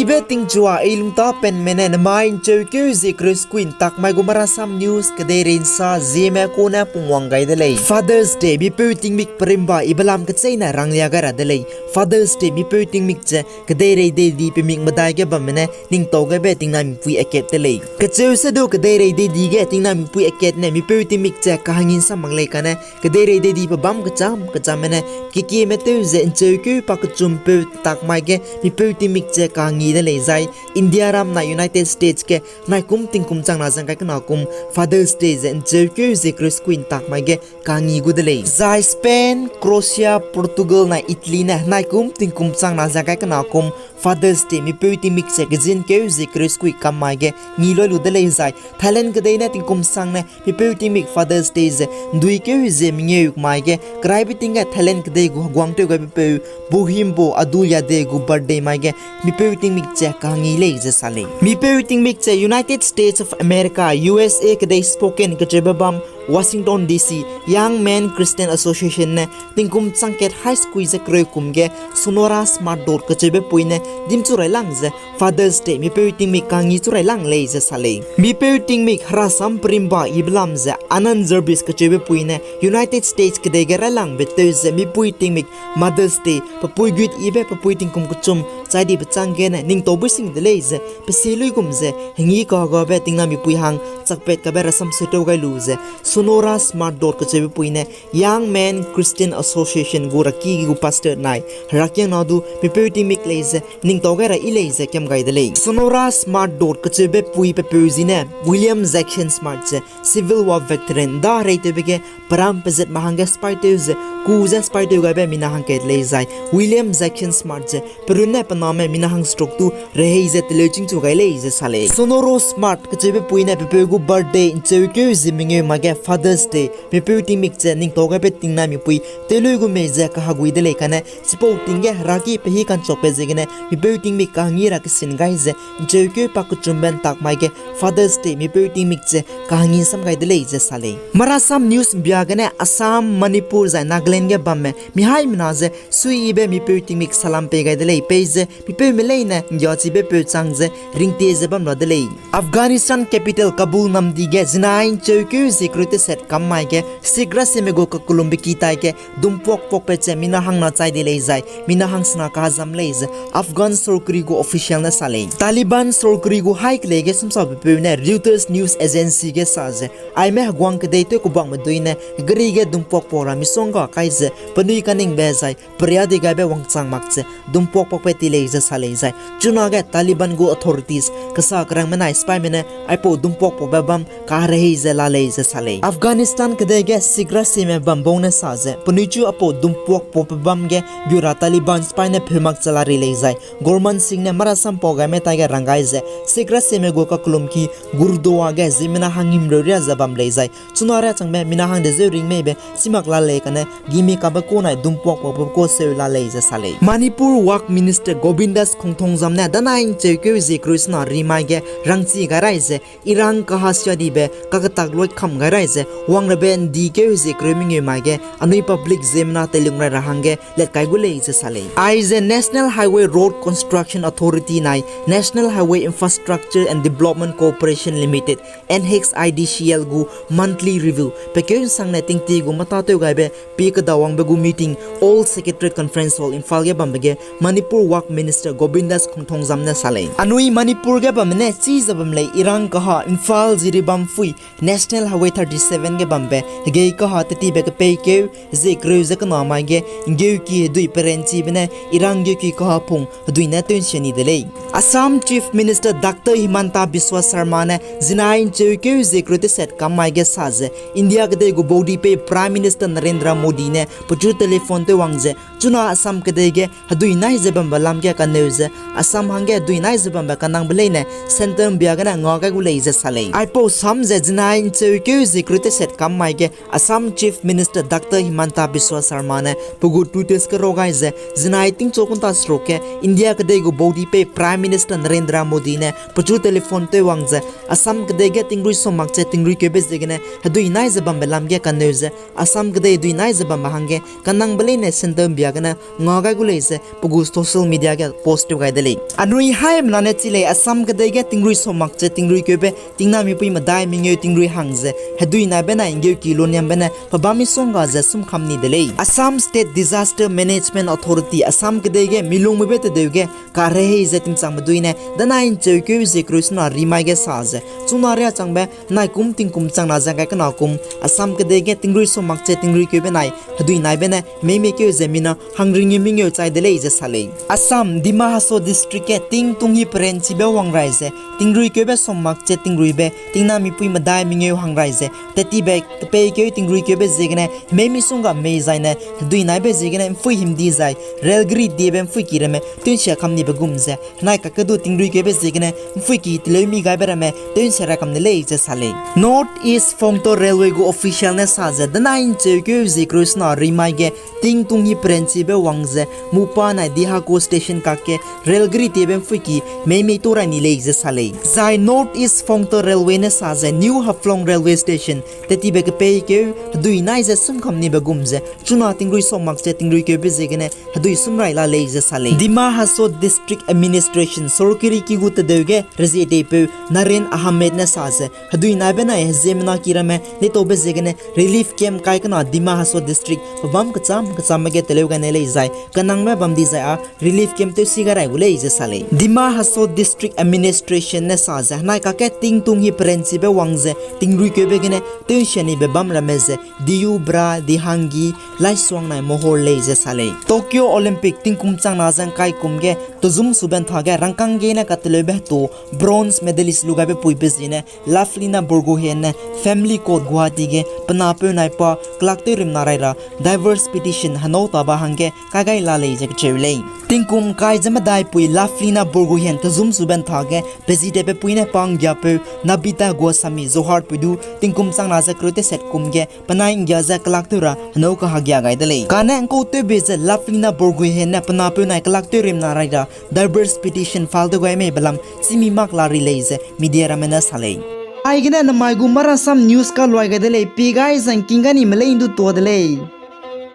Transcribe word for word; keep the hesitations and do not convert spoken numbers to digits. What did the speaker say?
Be tingchua i lungta penme ne nemai ’ncheukeu zie kereu sekui ’ntak mai gu Marasam News kedeirei ’nsa zieme kune pungwang gai de lei. Father's Day, mipeu tingmik perimba ibe lam kecheîne ranglia gai ra de lei. Father's Day, mipeu tingmik ze kedeirei deidi pemik medai ge bamme ne ningtau gaibe tingnai mipui akat de lei. Kecheu se du kedeirei deidi ge tingnai mipui akat ne mipeu tingmik ze kahangi ’nsam mak lei kane, kedeirei deidi pe bâm kecham kechamme ne kekieme tew ze ’ncheukeu pakechumpeu ’ntak mai ge mipeu tingmik ze kahangi de lei zai, India ram nai United States ge naikum tingkum chang na ze ’ngkai kena kum Father's Day ze ’ncheukeu zie kereu sekui ’ntak mai ge kahangi gu de lei. Zai Spain, Croatia, Portugal nai Italy ne naikum tingkum chang na ze ’ngkai kena kum Father's Day mipeu tingmik ze kezinkeu zie kereu sekui kam mai ge ngi loi lu de lei zai, Thailand kedei ne tingkum sang ne mipeu tingmik Father's Day ze ’nduikeu zie mengeu mai ge keraibe ting ge Thailand kedei gu heguang tew gaibepeu Bohimbo Adulyadej gu birthday mai ge mipeu tingmik ze kahangi lei ze sa lei. Mipeu tingmik ze United States of America, U S A kedei Spokane kecheube bam Washington D C Young Men Christian Association ne tingkum chang kat hai sekui ze kereu kum ge Sonora Smart Dodd kecheube pui ne dimchu railang ze Father's Day mipeu tingmik kahangi chu railang lei ze sa lei. Mipeu tingmik herasam perimba ibe lam ze Ann Jarvis kecheube pui ne United States kedei ge railangbe tew ze mipui tingmik Mother's Day, pepui gut ibe pepui tingkum kechum chai dibe chang gene ningtau bui sing de lei ze pe sie luigum ze hengi kagabe tingnai mipui hang chakpat kabe rasam seutau gai lu ze Sonora Smart Dodd kecheube pui ne Young Men Christian Association gu raki gu pastor nai herakiangna du mipeu tingmik lei ze ningtau gai ra yi lei ze kiam gai de lei. Sonora Smart Dodd kecheube pui pepeu zi ne William Jackson Smart ze Civil War veteran da hereitewbe ge peram pezatme hangge sipaitew ze ku ze sipaitew gaibe mina hangkat lei zai William Jackson Smart ze perunne pe name mina hang stroke tu rehei ze teleu chingchu gai lei ze sa lei. Sonora Smart kecheube pui ne pepeu gu birthday ’ncheukeu zie mengeu mai ge Father's Day mipeu tingmik ze ningtau gaibe tingnai mipui teleu gu mei ze kahagui de lei kane chipau ting ge heraki pe hî ka'nchakbe ziegene mipeu tingmik kahangi ra kesin gai ze ’ncheukeu pakechumbe ’ntak mai ge Father's Day mipeu tingmik ze kahangi ’nsam gai de lei ze sa lei. Marasam News ’mbia gene Assam, Manipur zai Nagaland ge bamme mihaimena ze suiyibe mipeu tingmik salam pei gai de lei peize mipeume leine ’nggiachibe peu chang ze ringtie ze bam ra de lei. Afghanistan capital Kabul namdi ge zinai ’ncheukeu zie kereu teset kam mai ge Sikh rasieme gu kakellumbe ki tai ge dumpuak puakbe ze mina hangna chai di lei zai mina hangsena kazam lei ze Afghan sorkari gu official ne sa lei. Taliban sorkari gu haî kelei ge sumsabe peu ne Reuters News Agency ge sa ze, aime heguang kedei tew kebakme dui ne gari ge dumpuak puak ra misongga kai ze penui kaningbe zai peria di gaibe wangchang mak ze dumpuak puakbe ti lei ze sa lei zai chunage Taliban gu authorities kesa kerangme nai sipaime ne aipau dumpuak puakbe bam kaherehei ze la lei ze sa lei. Afghanistan kedei ge Sikh rasieme bam bau ne sa ze penui chu aipau dumpuak puakbe bam ge gu ra Taliban sipai ne pheu mak ze la ri lei zai Gurman Singh ne marasam pau gaime tai ge rang gai ze Sikh rasieme gu kakellum ki Gurdwara ge ziemmena hangimreu ria ze bam lei zai chuna riachangbe mina hang dezeu ring meibe chimak la lei kane gimi kabe ku nai dumpuak puakbe ku seu la lei ze sa lei. Manipur Work Minister Govindas Khongthongjam ne danai ’ncheukeu zie kereu sena rimai ge rangchi gai rai ze Iran kaha siadibe kaketak luai kam gai rai ze wangrabe ’ndikeu zie kereu mengeu mai ge anui public ziemmena teilung rai ra hangge let kai gu lei ze sa lei. Aize National Highway Road Construction Authority nai National Highway Infrastructure and Development Corporation Limited, N H I D C L gu monthly review pekeu ’nsangne tingtie gu mâtâtew gaibe pie kedawangbe gu meeting Old Secretariat Conference Hall Imphal ge bambe ge Manipur Work Minister Govindas Khongthongjam ne sa lei. Anui Manipur ge bamme ne chize bam lei Iran kaha Imphal Jiribam pui National Highway thirty seven ge bambe hegei kaha tetibe kepeikeu zie kereu ze kena mai ge ’nggeuki hedui perenchibe ne Iran ’nggeuki kaha pung hedui ne tew ’nsia ni de lei. Assam Chief Minister Doctor Himanta Biswa Sarma ne zinai ’ncheukeu zie kereu teset kam mai ge sa ze India kedei gu baudipei Prime Minister Narendra Modi ne pechu telephone tew wang ze chuna Assam kedei ge hedui nai ze bambe lam ge kaneu ze Assam hangge hedui nai ze bambe kanangbe leine centre ’mbia gene nga gai gu lei ze sa lei. Aipau sam ze zinai ’ncheukeu zie kereu teset kam mai ge Assam Chief Minister Doctor Himanta Biswa Sarma ne pe gu Twitter ge rau gai ze zinai tingchu kunta seruk ge India kedei gu baudipei Prime Minister Narendra Modi ne pechu telephone tew wang ze Assam kedei ge tingrui som mak ze tingrui keube ziegene hedui nai ze bambe lam ge kaneu ze Assam kedei hedui nai ze bambe hangge kanangbe leine centre ’mbia gene nga gai gu lei ze pe gu social media ge post tew gai de lei. Anui haimena ne chi lei, Assam kedei ge tingrui som mak ze tingrui keube tingnamipui medai mengeu tingrui hang ze hedui naibe nai nggeuki loniambe ne pebâm misongga ze sumkam ni de lei. Assam State Disaster Management Authority, Assam kedei ge milungmuibe tedeu ge karehei ze timchangbe dui ne danai ncheukeu zie kereu sena rimai ge sa ze, chuna riâ changbe nai kum tingkum changna ze ngkai kena kum Assam kedei ge tingrui som mak ze tingrui keube nai hedui naibe ne meimeikeu ze mina hangringeu mengeu chai de lei ze sa lei. Assam, Dima Hasao District ge tingtung hi perenchibe wang rai ze tingrui keube som mak ze tingruibe tingnamipui medai mengeu hang rai ze tettibe kepeikeu tingrui keube ziegene mei misongga mei zaine hedui naibe ziegene mpui himdi zai railgari diebe mpui ki ramme tewnsia kam nibe gum ze, henai kakedu tingrui keube ziegene mpui ki teleumi gaibe ramme tewnsia ra kam de lei ze sa lei. North East Phungto Railway gu official ne sa ze, danai ncheukeu zie kereu sena rimai ge tingtung hi perenchibe wang ze Mupa nai Dihako station kakge railgari diebe mpui ki meimei to rai ni lei ze sa lei. Zai North East Phungto Railway ne sa ze New Haflong Railway Station tettibe kepeikeu hedui nai ze sumkam nibe gum ze chuna tingrui som mak ze tingrui keube ziegene hedui sum rai la lei ze sa lei. Dima Hasao District Administration, sorkari ki gu tedeu ge rezieteipeu Naren Ahmed ne sa ze, hedui naibe nai heziemmena ki ramme leitaube ziegene relief camp kai kena Dima Hasao District pebâm kecham kechambe ge teleu gai ne lei zai, kenangbe bam di zai â relief camp tewsi gai rai gu lei ze sa lei. Dima Hasao District Administration ne sa ze, henai kakge tingtung hi perenchibe wang ze tingrui keube gene tewnsia nibe bam ramme ze Diu, Bra, Dihangi, Laisuang nai Mohor lei ze sa lei. Tokyo Olympic tingkum changna ze ngkai kum ge tezum sube nthage rangkâng gene kateleube hetu bronze medalist lu gaibe puibe ziene Lovelina Borgohain ne Family Court Guwahati ge pe napeu nai pa kelak tewrimna rai ra divorce petition henâu taba hangge kai gai la lei ze kacheu lei. Tingkum kai ze medai pui Lovelina Borgohain tezum sube nthage pe zitepepui ne pa nggiapeu Nabita Goswami Jorhat pui du tingkum changna ze kereu teset kum ge penai nggia ze kelak tew ra henâu kahagia gai de lei. Kane ngkautewbe ze Lovelina Borgohain ne pe napeu nai kelak tewrimna rai ra divorce petition file tew gai mei belam chîmi mak la ri lei ze media ramme ne sa lei. Aigene namai gu Marasam News kaluai gai de lei, pie gai zangking gai ni me lei ndu tuâ de lei.